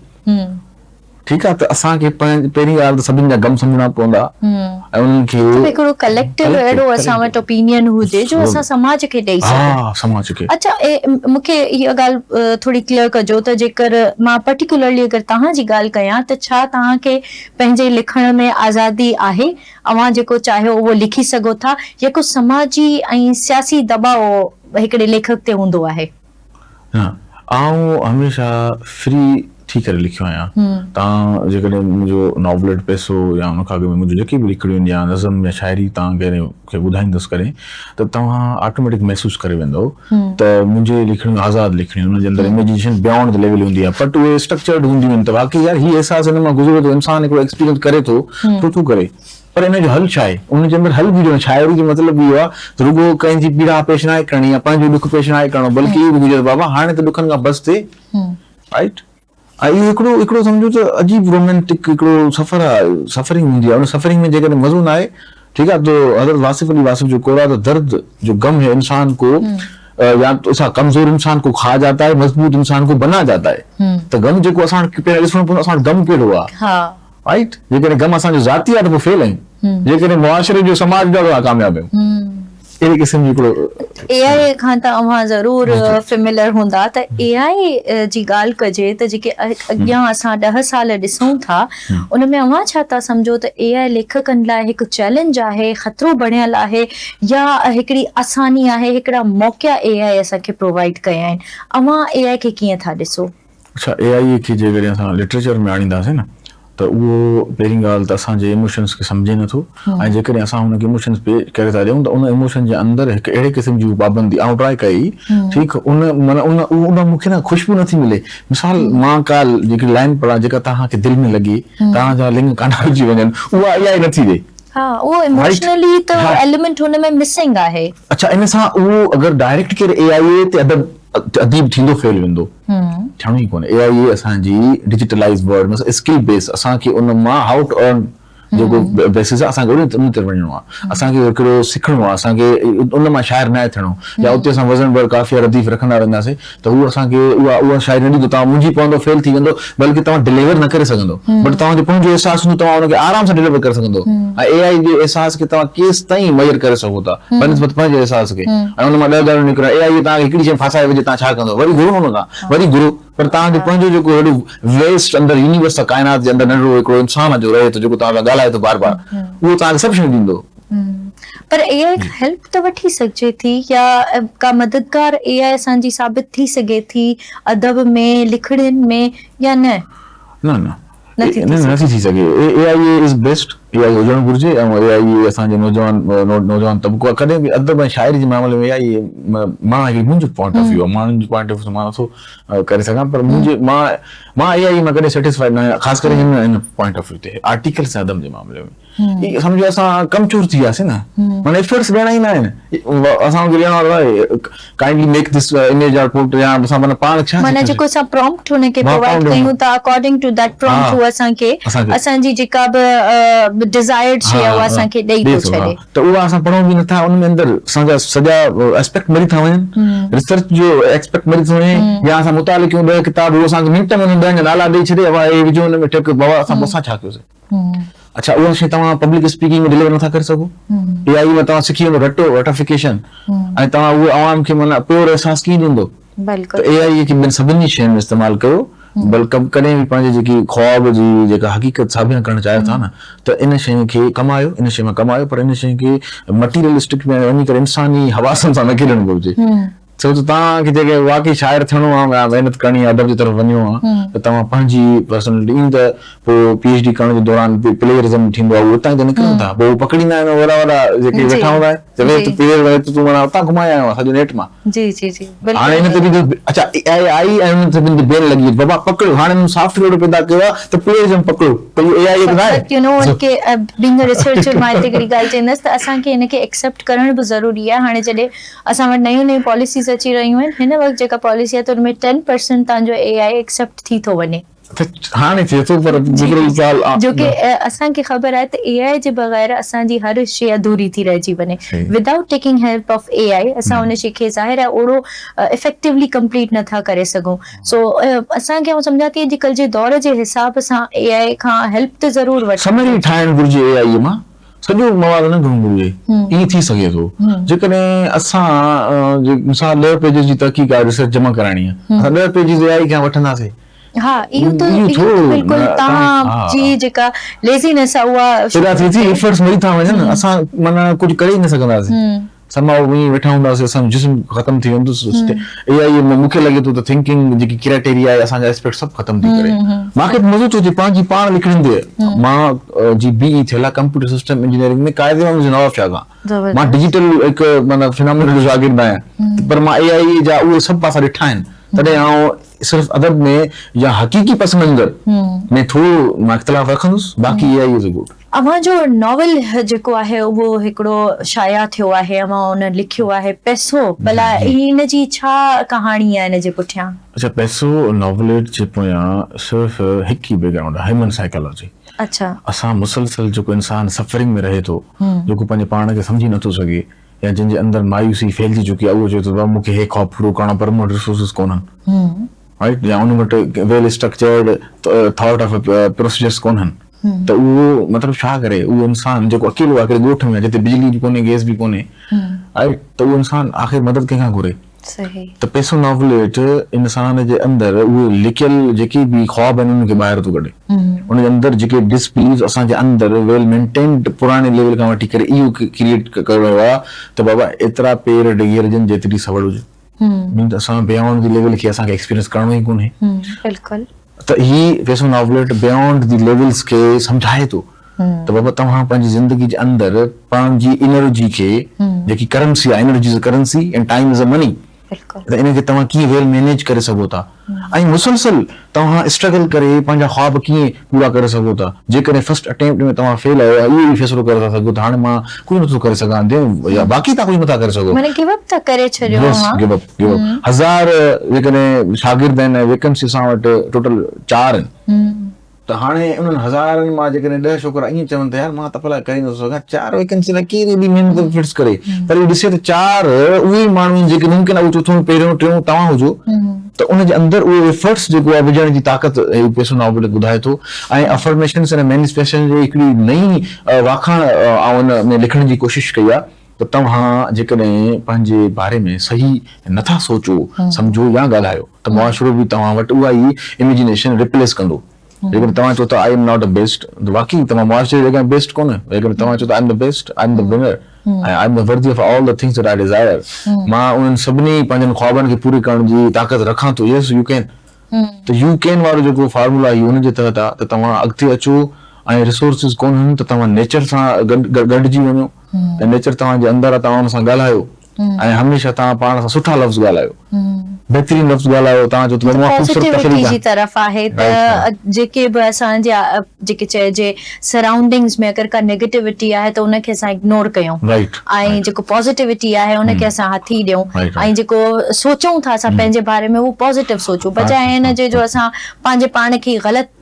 S3: ٺيڪ آهي ته اسان کي پهرين ڳالهه ته سڀني جا غم سمجهڻا پوندا ۽ انهن کي
S1: هڪڙو ڪليڪٽو اهڙو اسان وٽ اوپينين هجي جو اسان سماج کي ڏئي سگهون
S3: ها سماج کي
S1: اڇا مون کي اها ڳالهه ٿوري ڪليئر ڪجو ته جيڪر مان پرٽيڪولرلي اگر توهان جي ڳالهه ڪيان ته ڇا توهان کي پنهنجي لکڻ ۾ آزادي آهي اوهان جيڪو چاهيو اهو لکي سگهو ٿا يا ڪو سماجي ۽ سياسي دٻاء هڪڙي ليکڪ تي هوندو آهي؟
S3: نه، آئون هميشه فري ٿي ڪري لکيو آهيان. توهان جيڪڏهن منهنجو ناوليٽ پئسو يا ان کان اڳ ۾ منهنجون جيڪي به لکڻيون آهن يا نظم يا شاعري توهان ڪنهن کي ٻڌائيندس ڪڏهن ته توهان آٽوميٽڪ محسوس ڪري ويندؤ ته منهنجي لکڻيون آزاد لکڻيون ان جي اندر اميجنيشن بيانڊ the level هوندي آهي بٽ اهي اسٽرڪچرڊ هونديون آهن ته واقعي يار هي احساس هن مان گذري ٿو انسان هڪڙو ايڪسپيرينس ڪري ٿو ڇو ٿو ڪري پر ان جو حل ڇا آهي؟ ان جي اندر حل به هجڻ شاعري جو مطلب اهو آهي ته رڳو ڪنهن جي پيڙا پيش ناهي ڪرڻي يا پنهنجو ڏک پيش ناهي ڪرڻو بلڪه اهو به هجي ته بابا هاڻي ته ڏکن کان بس ٿئي رائيٽ ۽ اهو هڪڙو هڪڙو سمجهو ته عجيب رومانٽڪ هڪڙو سفر آهي سفرنگ هوندي آهي ان سفرنگ ۾ جيڪڏهن مزو نه آهي ٺيڪ آهي تو حضرت واصف علي واصف جو قول آهي ته درد جو غم هي انسان ڪو يا تو سا ڪمزور انسان ڪو کا جاتا هي مضبوط انسان ڪو بنا جاتا هي ته غم جيڪو اسان وٽ پهريان ڏسڻو پوندو اسان وٽ غم ڪهڙو آهي رائيٽ جيڪڏهن غم اسان جو ذاتي آهي ته پوء فيل آهيون جيڪڏهن معاشري جو سماج جو آهي ته ڪامياب آهيون اهڙي قسم جي هڪڙو
S1: اي آء کان ته اوهان ضرور فيميلر هوندا ته اي آء جي ڳالهه ڪجي ته جيڪي اڳيان اسان ڏهه سال ڏسون ٿا ان ۾ اوهان ڇا ٿا سمجهو ته اي آء ليکڪن لاء هڪ چئلينج آهي خطرو بڻيل آهي يا هڪڙي آساني آهي هڪڙا موقعا اي آء اسان کي پرووائيڊ ڪيا آهن اوهان اي آء کي ڪيئن ٿا ڏسو؟
S3: اڇا اي آء کي جيڪڏهن اسان لٽريچر ۾ آڻينداسين نه ته اهو پهرين ڳالهه ته اسان جي ايموشنس کي سمجهي نه ٿو ۽ جيڪڏهن اسان هن کي ايموشنس پيش ڪري ٿا ڏيون ته ان ايموشن جي اندر هڪ اهڙي قسم جي پابندي آئون ٽرائي ڪئي ٺيڪ ان معنيٰ ان ان مون کي نه خوشبو نٿي ملي مثال مان ڪا جيڪي لائن پڙهان جيڪا توهان کي دل ۾ لڳي توهان جا لڱ ڪانڊارجي وڃن اها اي آء نٿي ڏي.
S1: ها اهو ايموشنلي ته ايليمينٽ هن ۾ مسنگ آهي.
S3: اڇا ان سان اهو اگر ڊائريڪٽ ڪير اي آء تي ادب اديب ٿيندو فيل ويندو ٿيڻو ئي ڪونهي اي آء اي اسان جي ڊجيٽلائز ورلڊ مطلب اسڪل بيس اسان کي ان مان how two ارن جيڪو بيسس آهي اسان کي ان تي وڃڻو آهي اسان کي هڪڙو سکڻو آهي اسان کي ان مان شاعر ناهي ٿيڻو يا اتي اسان وزن بر قافيه رديف رکندا وينداسين ته هو اسان کي اها اها شاعري نه ڏيندو توهان منجهي پوندو فيل ٿي ويندو بلڪه توهان ڊليور نه ڪري سگهندو بٽ توهان جو پنهنجو احساس هوندو توهان ان کي آرام سان ڊليور ڪري سگهندو ۽ اي آء جي احساس کي توهان ڪيستائين ميجر ڪري سگهو ٿا بنسبت پنهنجي احساس کي ۽ ان مان ڏهه ڳالهيون نڪرن اي آء توهان کي هڪڙي شيء ڦاسائي وجهي توهان ڇا ڪندو وري گهرو ان کان وري گهرو پر توهان جو پنهنجو جيڪو هيڏو ويسٽ اندر يونيورس ڪائنات جي اندر ننڍڙو هڪڙو انسان جو رهي ٿو جيڪو توهان سان ڳالهائي ٿو بار بار اهو توهان کي سڀ شيون ڏيندو.
S1: پر اي آء کان هيلپ ته وٺي سگهجي ٿي يا ڪا مددگار اي آء اسان جي ثابت ٿي سگهي ٿي ادب ۾ لکڻين ۾ يا نه؟
S3: نه نه نٿي ٿي سگهي اي آء از بيسٽ اي آء هجڻ گهرجي ۽ اي آء اسان جو نوجوان نوجوان طبقو آهي ڪڏهن به ادب ۽ شاعري جي معاملي ۾ اي آء مان هڪڙي منهنجو پوائنٽ آف ويو آهي ماڻهن جو پوائنٽ آف ويو مان نٿو ڪري سگهان پر منهنجي مان مان اي آء مان ڪڏهن سيٽسفائيڊ نه آهيان خاص ڪري هن هن پوائنٽ آف ويو تي آرٽيڪلس ۽ ادب جي معاملي ۾ هي سمجهو اسان ڪمچور ٿي وياسين نه معنيٰ افرٽس ڏيڻا ئي نه آهن اسان کي ڏيڻو آهي kindly make this image R photo يا اسان معنيٰ پاڻ ڇا
S1: معنيٰ جيڪو اسان پرامپٽ هن کي پرووائيڊ ڪيون ٿا اڪارڊنگ ٽو that prompt هو اسان کي اسان جي جيڪا به ڊزائرڊ شي آهي اها اسان کي ڏئي ٿو ڇڏي
S3: ته اها اسان پڙهون به نٿا ان ۾ اندر اسان جا سڄا اسپيڪٽ مري ٿا وڃن ريسرچ جو ايڪسپيڪٽ مري ٿو وڃي يا اسان مطالعو ڪيون ڏهه ڪتاب هو اسان کي منٽ ۾ انهن ڏهن جا نالا ڏئي ڇڏي اها هي وجهو ان ۾ ٽڪ بابا اسان اسان ڇا ڪيوسين اڇا اها شيء توهان پبلڪ اسپيڪنگ ۾ ڊليور نٿا ڪري سگهو اي آئي ۾ توهان سکي ويندو رٽو رٽفڪيشن ۽ توهان اهو عوام کي معنيٰ پيور احساس ڪيئن ڏيندو ته اي آئي کي ٻين سڀني شين ۾ استعمال ڪيو بلڪه ڪڏهن به پنهنجي جيڪي خواب جي جيڪا حقيقت ساڀيان ڪرڻ چاهيو ٿا نه ته ان شيء کي ڪمايو ان شيء مان ڪمايو پر ان شيء کي مٽيريلسٽڪ ۾ وڃي ڪري انساني حواسن سان نه کيڏڻ گهرجي ڇو ته توهان کي جيڪڏهن واقعي شاعر ٿيڻو آهي يا محنت ڪرڻي آهي ادب جي طرف وڃڻو آهي ته توهان پنهنجي پرسنلٽي ائين ته پوء پي ايڇ ڊي ڪرڻ جي دوران به پليئرزم ٿيندو آهي اهو اتان ئي ته نڪرن ٿا پوء هو پڪڙيندا آهن وڏا وڏا جيڪي ويٺا هوندا آهن چوي ته پليئر ويو ته تون معنيٰ اتان گهمائي آيو آهين سڄو نيٽ مان
S1: جي جي جي
S3: هاڻي
S1: هن
S3: تي به اڇا اي آء آئي ۽ انهن سڀني تي بين لڳي وئي بابا پڪڙيو هاڻي انهن سافٽ ويئر پيدا ڪيو آهي ته پليئرزم پڪڙيو ته اهو اي آء ته ناهي.
S1: بٽ you نو ڪي بينگ ا ريسرچر مان هتي هڪڙي ڳالهه چوندس ته اسان کي هن کي ايڪسيپٽ ڪرڻ به ضروري آهي هاڻي جڏهن اسان وٽ نيون نيون پاليسيز اچي رهيون آهن هن وقت جيڪا پاليسي آهي ته ان ۾ ٽين پرسنٽ تان جو اي آء ايڪسيپٽ ٿي ٿو وڃي.
S3: ته هاڻي ٿئي ٿو پر گذريل سال
S1: جو ڪي اسان کي خبر آهي ته اي آء جي بغير اسان جي هر شي اڌوري ٿي رهجي وڃي without taking help of A I اسان ان شي کي ظاهر آهي اوڙو افيڪٽولي ڪمپليٽ نه ٿا ڪري سگهون سو اسان کي آئون سمجهان ٿي اڄڪلهه جي دور جي حساب سان اي آء کان هيلپ ته ضرور وٺڻ
S3: سمري ٺاهڻ گهرجي اي آء مان سڄو مواد نه گهڻو گهرجي ائين ٿي سگهي ٿو جيڪڏهن اسان جي مثال 10 پيجز جي تحقيق آهي ريسرچ جمع ڪرائڻي آهي اسان 10 پيجز اي آئي کان وٺنداسين
S1: ها اهو ته اهو ته بلڪل توهان جي جيڪا ليزينس آهي اها
S3: پيدا ٿئي ٿي ايفرٽس مري ٿا وڃن اسان معنيٰ ڪجهه ڪري ئي نه سگهنداسين. سماء ائين ويٺا هونداسين اسان جو جسم ختم ٿي ويندو اي آئي ۾ مون کي لڳي ٿو ته ٿنڪنگ جيڪي ڪرائيٽيريا آهي اسان جا اسپيڪٽ سڀ ختم ٿي ڪري مان کي مزو ٿو اچي پنهنجي پاڻ لکڻين تي مان جي بي اي ٿيل آهي computer system engineering ۾ Quaid Azam جي نواب شاهه کان مان ڊجيٽل هڪ معنيٰ فنامينل جو شاگرد آهيان پر مان اي آئي جا اهي سڀ پاسا ڏٺا آهن تڏهن آئون صرف ادب ۾ يا حقيقي پس منظر ۾ ٿورو مان اختلاف رکندس باقي اي آئي از گڊ.
S1: اوهان جو ناول جيڪو آهي اهو هڪڙو شايع ٿيو آهي اوهان ان لکيو آهي پئسو ڀلا ان جي ڇا ڪهاڻي آهي ان جي پٺيان؟
S3: اڇا پئسو ناوليٽ جي پويان صرف هڪ ئي بيڪ گرائونڊ آهي هيومن سائيڪالاجي.
S1: اڇا.
S3: اسان مسلسل جيڪو انسان سفرنگ ۾ رهي ٿو جيڪو پنهنجي پاڻ کي سمجهي نٿو سگهي يا جنهن جي اندر مايوسي ڦهلجي چڪي آهي اهو چئي ٿو ته بابا مون کي هي خواب پورو ڪرڻو آهي پر مون وٽ ريسورسز ڪونهن رائيٽ يا ان وٽ well structured thought of procedures ڪونهن ته اهو مطلب ڇا ڪري اهو انسان جيڪو اڪيلو آهي هڪڙي ڳوٺ ۾ جتي بجلي به ڪونهي گيس به ڪونهي رائيٽ ته اهو انسان آخر مدد ڪنهن کان گهري ته پئسو ناوليٽ انسان جي اندر اهي لڪيل جيڪي به خواب آهن انهن کي ٻاهر ٿو ڪڍي ان جي اندر جيڪي ڊس بليفس اسان جي اندر ويل مينٽينڊ پراڻي ليول کان وٺي ڪري اهو ڪريئيٽ ڪيو ويو آهي ته بابا ايترا پير ڊگهيرجن جيتري سوڙ هجي مينز اسان بيانڊ the level کي اسان کي ايڪسپيرينس ڪرڻو ئي ڪونهي.
S1: بلڪل.
S3: ته هي پيسو ناوليٽ بيانڊ the levels کي سمجهائي ٿو ته بابا توهان پنهنجي زندگي جي اندر پنهنجي انرجي کي جيڪي ڪرنسي آهي energy is a currency ۽ time is a money ته ان کي توهان ڪيئن ويل مينيج ڪري سگهو ٿا ۽ مسلسل توهان اسٽرگل ڪري پنهنجا خواب ڪيئن پورا ڪري سگهو ٿا. جيڪڏهن فرسٽ اٽيمپٽ ۾ توهان فيل آهيو ۽ اهو به فيصلو ڪري ٿا سگهو ته هاڻي مان ڪجهه نٿو ڪري سگهان دين يا باقي توهان ڪجهه نٿا ڪري سگهو.
S1: معنيٰ گيو اپ ٿا ڪري ڇڏيو
S3: يس
S1: اوهان.
S3: گيو اپ گيو اپ هزار جيڪڏهن شاگرد آهن ۽ ويڪنسي اسان وٽ ٽوٽل چار آهن ته هاڻي انهن هزارن مان جيڪڏهن ڏهه ڇوڪرا ائين چون ته يار مان ته اپلاء ڪري نٿو سگهان چار ويڪنسي لاء ڪير ايڏي محنت فٽس ڪري پر اهو ڏسي ته چار اهي ئي ماڻهو آهن جيڪي ممڪن آهي اهو چوٿون پهريون ٽيون توهان هجو ته ان جي اندر اهي ايفرٽس جيڪو آهي وجهڻ جي طاقت هي پيسو ناولٽ ٻڌائي ٿو ۽ افرميشنس ۽ مينيفيسٽيشن جي هڪڙي نئين واکاڻ آئون ان ۾ لکڻ جي ڪوشش ڪئي آهي ته توهان جيڪڏهن پنهنجي باري ۾ صحيح نٿا سوچو، سمجهو يا ڳالهايو ته معاشرو به توهان وٽ اها ئي اميجينيشن ريپليس ڪندو. جيڪڏهن توهان چئو ٿا I am not a best ته واقعي توهان معاشري جي اڳيان بيسٽ ڪونه. جيڪڏهن توهان چئو ٿا I am the best, I am the winner ۽ I am the worthy of all the things that I desire مان انهن سڀني پنهنجن خوابن کي پوري ڪرڻ جي طاقت رکان ٿو يس يو ڪين ته يو ڪين وارو جيڪو فارمولا آهي ان جي تحت آهي ته توهان اڳتي اچو ۽ ريسورسز ڪونهن ته توهان نيچر سان ڳنڍجي وڃو ۽ نيچر توهان جي اندر آهي توهان ان سان ڳالهايو ۽ هميشه توهان پاڻ سان سٺا لفظ ڳالهايو بهترين لفظ ڳالهايو توهان چئو ته مان خوبصورت
S1: پازيٽيوٽي
S3: تخليق
S1: جي طرف آهي ته جيڪي به اسان جي جيڪي چئجي سرائونڊنگز ۾ اگر ڪا نيگيٽوٽي آهي ته ان کي اسان اگنور ڪيون ۽ جيڪو پازيٽوٽي آهي ان کي اسان هٿي ڏيون ۽ جيڪو سوچون ٿا اسان پنهنجي باري ۾ اهو پازيٽو سوچون بجاء ان جي جو اسان پنهنجي پاڻ کي غلط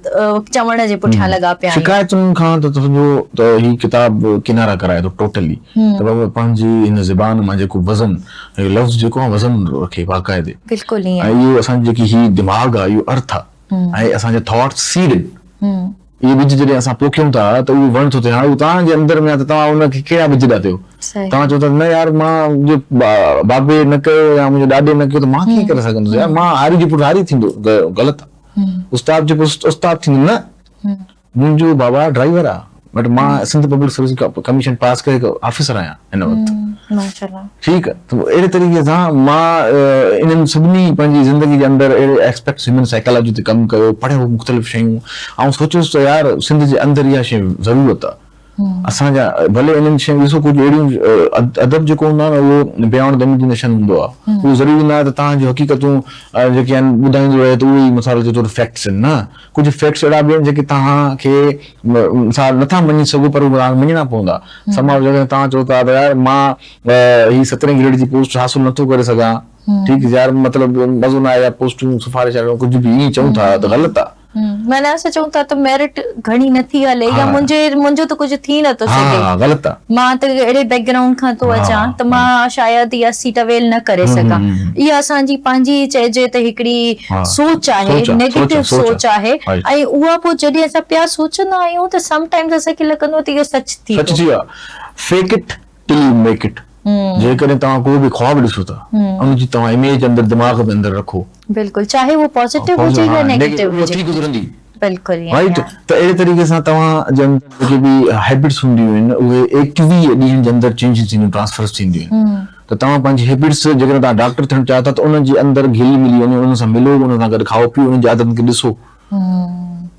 S1: چوڻ جي پٺيان لڳا پيا آهيون.
S3: شڪايتن کان ته سمجهو ته هي ڪتاب ڪنارا ڪرائي ٿو ٽوٽلي ته بابا پنهنجي هن زبان مان جيڪو وزن هي لفظ جيڪو آهي وزن رکي باقاعدي
S1: بلڪل ائين
S3: ۽ اهو اسان جي جيڪي هي دماغ آهي اهو ارٿ آهي ۽ اسان جا ٿاٽس سيڊ آهن اهي ٻج جڏهن اسان پوکيون ٿا ته اهو وڻ ٿو ٿئي هاڻي اهو توهان جي اندر ۾ آهي ته توهان ان کي ڪهڙا ٻج ڏا ٿيو توهان چئو ٿا نه يار مان منهنجي بابي نه ڪيو يا منهنجي ڏاڏي نه ڪيو ته مان ڪيئن ڪري سگهندس يار مان هاري جي پٽ هاري ٿيندو غلط آهي استاد جي پٽ استاد ٿيندو نه منهنجو بابا ڊرائيور آ بٽ مان Sindh public service commission pass ڪري هڪ آفيسر آهيان هن وقت ٺيڪ ته اهڙي طريقي سان مان انهن سڀني پنهنجي زندگي جي اندر اهڙي ايسپيڪٽس هيومن سائيڪالاجي تي ڪم ڪيو پڙهيو مختلف شيون آئون سوچيس ته يار سنڌ جي اندر اها شي ضرورت آ اسان جا ڀلي انهن شين ڏسو ڪجهه اهڙيون ادب جيڪو هوندو آهي نه اهو بيانڊ the imagination هوندو آهي اهو ضروري نه آهي ته توهان جون حقيقتون جيڪي آهن ٻڌائيندو رهي ته اهي ئي مثال جي طور فيڪٽس آهن نه ڪجهه فيڪٽس اهڙا به آهن جيڪي توهان کي مثال نٿا مڃي سگهو پر اهي توهان کي مڃڻا پوندا سماء جيڪڏهن توهان چئو ٿا ته يار مان هي سترهين گريڊ جي پوسٽ حاصل نٿو ڪري سگهان ٺيڪ يار مطلب مزو نه آيو يا پوسٽون سفارش ڪجهه به ائين چئون ٿا ته غلط آهي.
S1: معنيٰ اسان چئون ٿا ته ميرٽ گهڻي نه ٿي هلي يا منهنجي منهنجو ته ڪجهه ٿي نه ٿو سگهي.
S3: ها غلط آ.
S1: مان ته اهڙي بيڪ گرائونڊ کان ٿو اچان ته مان شايد اها سيٽ اويل نه ڪري سگهان. اها اسان جي پنهنجي چئجي ته هڪڙي سوچ آهي نيگيٽو سوچ آهي ۽ اها پوء جڏهن اسان پيا سوچندا آهيون ته سم ٽائمز اسان کي لڳندو آهي ته اهو سچ ٿي
S3: ويو. سچ ٿي ويو آ. Fake it till you make it. جيڪڏهن توهان ڪو به خواب ڏسو ٿا ان جي توهان اميج اندر دماغ ۾ اندر رکو.
S1: بلڪل چاهي اهو پازيٽو هجي يا نيگيٽو هجي.
S3: ٿي گذرندي.
S1: بلڪل ائين
S3: رائيٽ ته اهڙي طريقي سان توهان جي اندر جيڪي به هيبٽس هونديون آهن اهي 21 ڏينهن جي اندر چينجز ٿينديون ٽرانسفرز ٿينديون آهن ته توهان پنهنجي هيبٽس جيڪڏهن توهان ڊاڪٽر ٿيڻ چاهيو ٿا ته انهن جي اندر گهلي ملي وڃو انهن سان ملو انهن سان گڏ کائو پيئو انهن جي عادتن کي ڏسو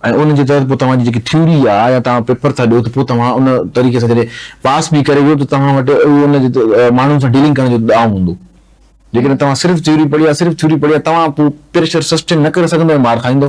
S3: ۽ ان جي تحت پوء توهان جي جيڪي ٿيوري آهي يا توهان پيپر ٿا ڏيو ته پوء توهان ان طريقي سان جڏهن پاس به ڪري ويو ته توهان وٽ اهو ان جي ماڻهن سان ڊيلنگ ڪرڻ جو ڏانء هوندو. جيڪڏهن توهان صرف ٿيوري پڙهي آهي صرف ٿيوري پڙهي آهي توهان پوء پريشر سسٽين نه ڪري سگهندو ۽ مار کائيندو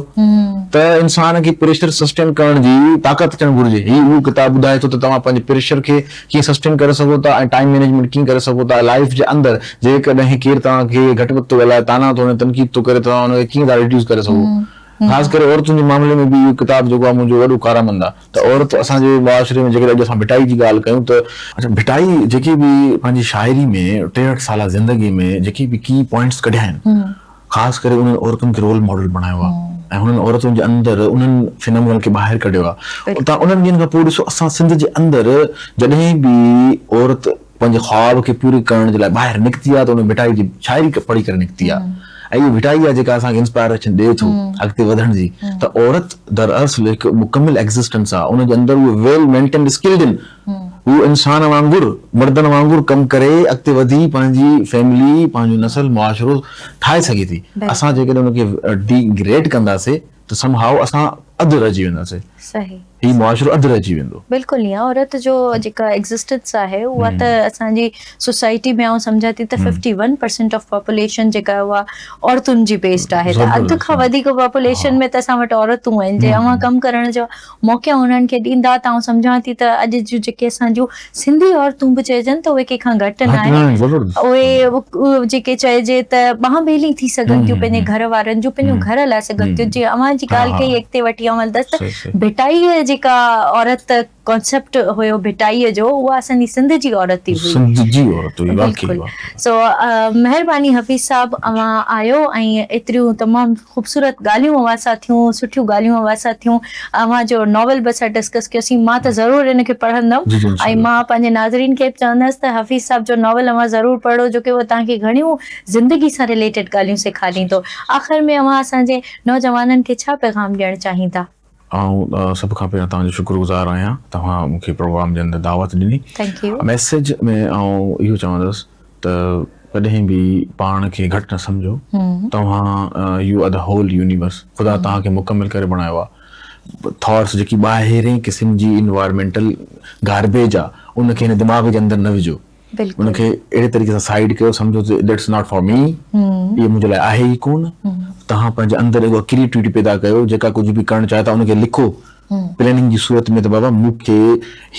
S3: ته انسان کي پريشر سسٽين ڪرڻ جي طاقت اچڻ گهرجي هي اهو ڪتاب ٻڌائي ٿو ته توهان پنهنجي پريشر کي ڪيئن سسٽين ڪري سگهو ٿا ۽ ٽائيم مينيجمينٽ ڪيئن ڪري سگهو ٿا لائيف جي اندر جيڪڏهن ڪير توهان کي گهٽ وڌ ٿو ڳالهائي طعنا ٿو هڻي تنقيد ٿو ڪري ته توهان ان کي ڪيئن ٿا ريڊيوس ڪري سگهو خاص ڪري عورتن جي معاملي ۾ به اهو ڪتاب جيڪو آهي منهنجو وڏو ڪارآمد آهي ته عورت اسان جي معاشري ۾ جيڪڏهن اڄ اسان ڀٽائي جي ڳالهه ڪيون ته اڇا ڀٽائي جيڪي به پنهنجي شاعري ۾ 63 سالا زندگي ۾ جيڪي به ڪي پوائنٽس ڪڍيا آهن خاص ڪري انهن عورتن کي رول ماڊل بڻايو آهي ۽ انهن عورتن جي اندر انهن فنامينل کي ٻاهر ڪڍيو آهي تان انهن ڏينهن کان پوء ڏسو اسان سنڌ جي اندر جڏهن به عورت پنهنجي خواب کي پوري ڪرڻ جي لاء ٻاهر نڪتي آهي ته ان ڀٽائي جي شاعري پڙهي ڪري نڪتي آهي ۽ اهو ڀٽائي آهي جيڪا اسان کي انسپائريشن ڏئي ٿو اڳتي وڌڻ جي ته عورت دراصل هڪ مڪمل ايگزسٽنس آهي ان جي اندر اهي ويل مينٽينڊ اسڪلڊ آهن هو انسان وانگر مردن وانگر ڪم ڪري اڳتي وڌي پنهنجي فيملي پنهنجو نسل معاشرو ٺاهي سگهي ٿي اسان جيڪڏهن ان کي ڊي گريڊ ڪنداسي ته سم هائو اسان اڌ رهجي وينداسي
S1: صحيح
S3: هي معاشرو اڌ رهجي ويندو.
S1: بلڪل ائين عورت جو جيڪا ايگزسٽنس آهي اها ته اسان جي سوسائٽي ۾ آئون سمجهان ٿي ته 51% آف پاپوليشن جيڪا آهي اها عورتن جي بيسڊ آهي ته اڌ کان وڌيڪ پاپوليشن ۾ ته اسان وٽ عورتون آهن جي اوهان ڪم ڪرڻ جو موقعا انهن کي ڏيندا ته آئون سمجهان ٿي ته اڄ جون جيڪي اسان جون سنڌي عورتون به چئجن ته اهي ڪنهن کان گهٽ نه آهن اهي جيڪي چئجي ته ٻانهن ٻيلي ٿي سگهن ٿيون پنهنجي گهر وارن جون پنهنجو گهر هلائي سگهن ٿيون جي اوهان جي ڳالهه کي ئي اڳتي وٺي آئون هلندس ته ڀٽائيء جيڪا عورت ڪانسيپٽ هيو ڀٽائيء جو اها اسان جي سنڌ جي عورت ئي هئي.
S3: سنڌ جي عورت هئي واقعي
S1: بلڪل سو مهرباني حفيظ صاحب اوهان آيو ۽ ايتريون تمام خوبصورت ڳالهيون اوهان سان ٿيون سٺيون ڳالهيون اوهان سان ٿيون اوهان جو ناول به اسان ڊسڪس ڪيوسين مان ته ضرور ان کي پڙهندم ۽ مان پنهنجي ناظرين کي به چوندس ته حفيظ صاحب جو ناول اوهان ضرور پڙهو جو ڪي اهو توهان کي گهڻيون زندگي سان رليٽيڊ ڳالهيون سيکاريندو آخر ۾ اوهان اسان جي نوجوانن کي ڇا پيغام ڏيڻ چاهيندا؟
S3: آئون سڀ کان پهريان توهان جو شڪر گذار آهيان توهان مون کي پروگرام جي اندر دعوت ڏني.
S1: Thank you.
S3: Message ۾ آئون اهو چوندس ته ڪڏهن به پاڻ کي گهٽ نه سمجهو توهان you are the whole universe خدا توهان کي مڪمل ڪري بڻايو آهي ٿاٽس جيڪي ٻاهرين قسم جي انوائرمينٽل گاربيج آهي ان کي هن دماغ جي اندر نه وجهو ان کي اهڙي طريقي سان سائيڊ ڪيو سمجهو ته that's not for مي اهو منهنجي لاء آهي ئي ڪونه توهان پنهنجي اندر اها ڪريئيٽوٽي پيدا ڪيو جيڪا ڪجهه به ڪرڻ چاهيو ٿا ان کي لکو پلاننگ جي صورت ۾ ته بابا مون کي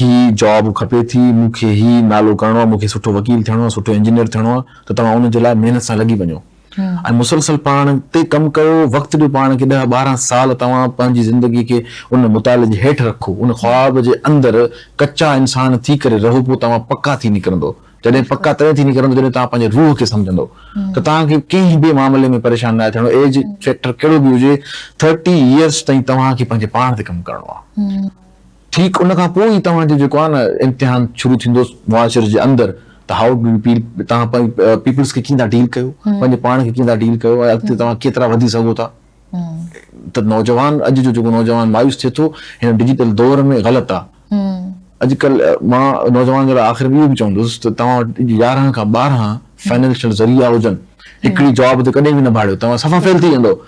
S3: هي جاب کپي ٿي مون کي هي نالو ڪرڻو آهي مون کي سٺو وڪيل ٿيڻو آهي سٺو انجنيئر ٿيڻو آهي ته توهان ان جي لاء محنت سان لڳي وڃو ۽ مسلسل پاڻ تي ڪم ڪيو، وقت ڏيو پاڻ کي ڏهه 12 سال توهان پنهنجي زندگي کي ان مطالعي جي هيٺ رکو، ان خواب جي اندر ڪچا انسان ٿي ڪري رهو پوء توهان پڪا ٿي نڪرندو، جڏهن پڪا تڏهن ٿي نڪرندو جڏهن توهان پنهنجي روح کي سمجهندو ته توهان کي ڪنهن به معاملي ۾ پريشان ناهي ٿيڻو، ايج فيڪٽر ڪهڙو به هجي ٿرٽي يئرس تائين توهان کي پنهنجي پاڻ تي ڪم ڪرڻو آهي. ٺيڪ ان کان پوء ئي توهان جو جيڪو آهي نه امتحان شروع ٿيندو معاشري جي اندر ته how do you پيل توهان پيپلز کي ڪيئن ٿا ڊيل ڪيو پنهنجي پاڻ کي ڪيئن ٿا ڊيل ڪيو ۽ اڳتي توهان ڪيترا وڌي سگهو ٿا ته نوجوان اڄ جو جيڪو نوجوان مايوس ٿئي ٿو هن ڊجيٽل دور ۾ غلط آهي اڄڪلهه مان نوجوان جي لاء آخر ۾ اهو به چوندس ته توهان وٽ 11 کان 12 فائنينشل ذريعا هجن هڪڙي جاب تي ڪڏهن به نه ڀاڙيو توهان صفا فيل ٿي ويندو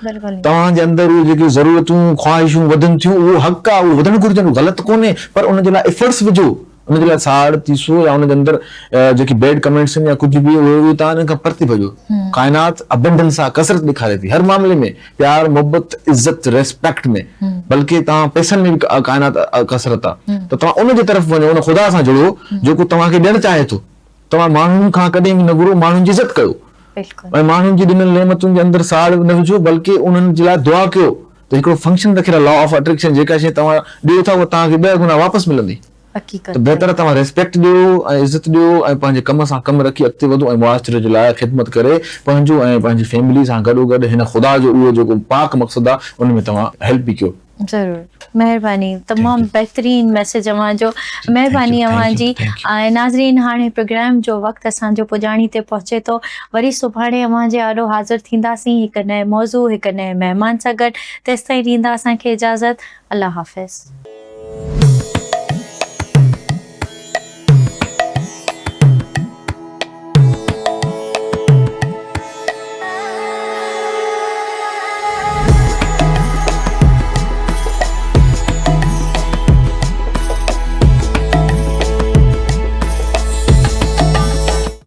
S3: توهان جي اندر اهي جيڪي ضرورتون خواهشون وڌن ٿيون اهو حق آهي اهو وڌڻ گهرجن غلط ڪونهي پر ان جي لاء افرٽس وجهو ان جي لاء ساڙ تيسو يا ان جي اندر جيڪي بيڊ ڪمينٽس آهن يا ڪجهه به اهي توهان انهن کان پرتي ڀڄو ڪائنات ابنڊنس آهي ڪثرت ڏيکاري ٿي هر معاملي ۾ پيار محبت عزت ريسپيڪٽ ۾ بلڪه توهان پئسن ۾ به ڪائنات ڪثرت آهي ته توهان ان جي طرف وڃو ان خدا سان جڙو جيڪو توهان کي ڏيڻ چاهي ٿو توهان ماڻهن کان ڪڏهن به نه گهرو، ماڻهن جي عزت ڪيو ۽ ماڻهن جي ڏنل نعمتن جي اندر ساڙ نه وجهو بلڪه انهن جي لاء دعا ڪيو ته هڪڙو فنڪشن رکيل آهي لا آف اٽريڪشن جيڪا شيء توهان ڏيو ٿا اها توهان کي ڏهه گنا واپس ملندي ته بهتر آهي توهان ريسپيڪٽ ڏيو ۽ عزت ڏيو ۽ پنهنجي ڪم سان ڪم رکي اڳتي وڌو ۽ معاشري جي لاء خدمت ڪري پنهنجو ۽ پنهنجي فيملي سان گڏوگڏ هن خدا جو اهو جيڪو پاڪ مقصد آهي ان ۾ توهان هيلپ به ڪيو.
S1: ضرور مهرباني تمام بهترين ميسيج اوهان جو مهرباني اوهان جي ۽ ناظرين هاڻي پروگرام جو وقت اسان جو پڄاڻي تي پهچي ٿو وري سڀاڻي اوهان جي آڏو حاضر ٿينداسين هڪ نئين موضوع هڪ نئين مهمان سان گڏ تيستائين ڏيندا اسان کي اجازت الله حافظ.